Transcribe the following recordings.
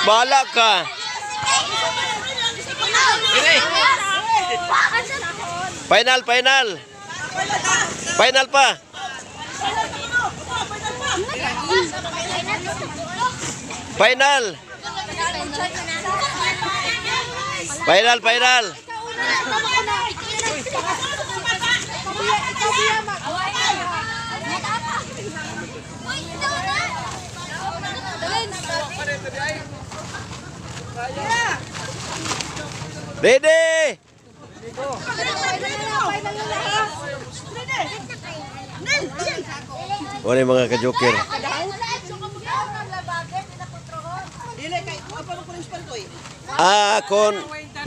Bahala ka. Final, final. Final pa. Final. Final, final. Ready? Wala yung mga ka-joker. Ah, kon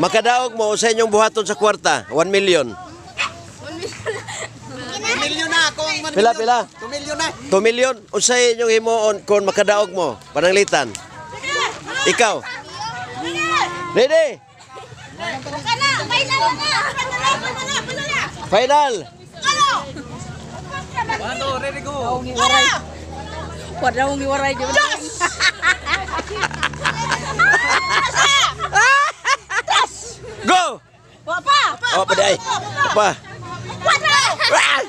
makadaog mo sa inyong buhaton sa kwarta, 1 million. 2 million na ako ang Pila, pila? 2 million na. 2 million. Unsay inyong himuon kon makadaog mo? Pananglitan. Ikaw. Ready? Final. Wala mong iwaray dyan. Go! Wapa! Oh, paday. Pa. Ah!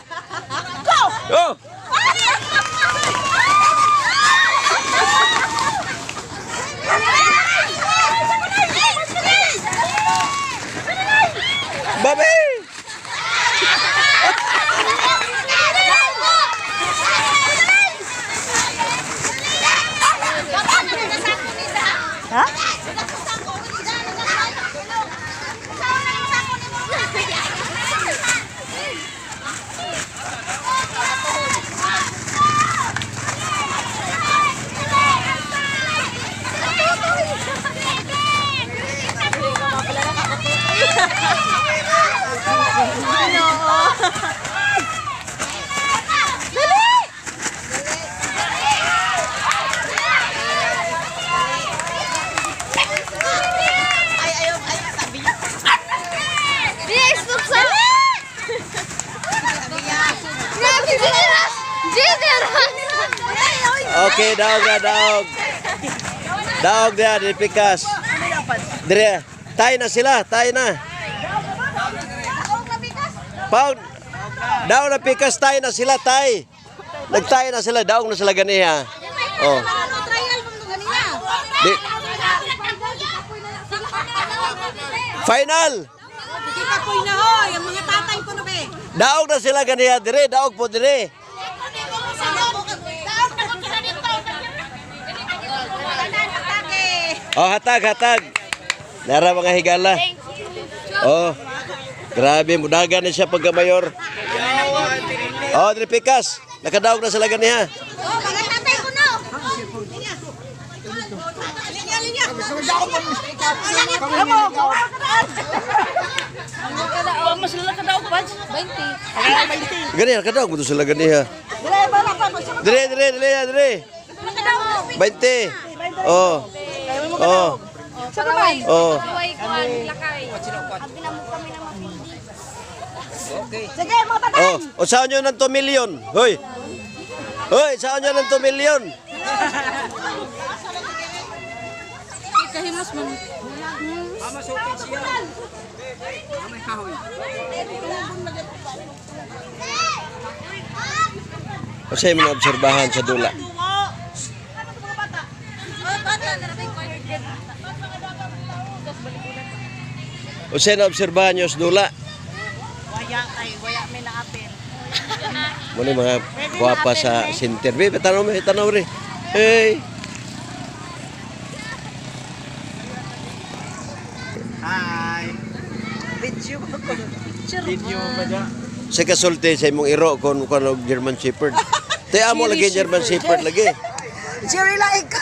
Go! Oh! Babe! Ha? Okay, daog na, daog. Daog na, dili pikas. Dire, tayo na sila, tayo na. Paul, daog na pikas, tayo na sila, tay. Nagtayo na sila, daog na sila ganiha. Oh. Di, final! Kapoy na hoy, ang mga tatay ko na be. Daog na sila ganiha, dire, daog po dire. Oh, hatag, hatag. Nara mga higala. Oh. Grabe, mudagan na siya pagka-mayor. Oh, dire pikas. Nakadaog na sila ganiha. Oh, mga tatay ko na. Gani, nakadaog mo to sila ganiha. Dire, dire, dire, dire. 20. Oh. Oh. Oh. Sige, mga tatay. Oh, o saan nyo ng 2 million? Hoy. Hoy, saan nyo ng 2 million? Kahimas man. Kasi mo naobserbahan sa dula. Unsay naobserbahan nyo sa dula? Waya kay, waya may naapil. Muna yung mga gwapa sa center. Babe, tanaw mo, tanaw rin. Hey. Hi. Video ko. Video ba dyan? Sa kasulti sa imong iro kung og German Shepherd. Te amo lagi German Shepherd lagi. Jerry like.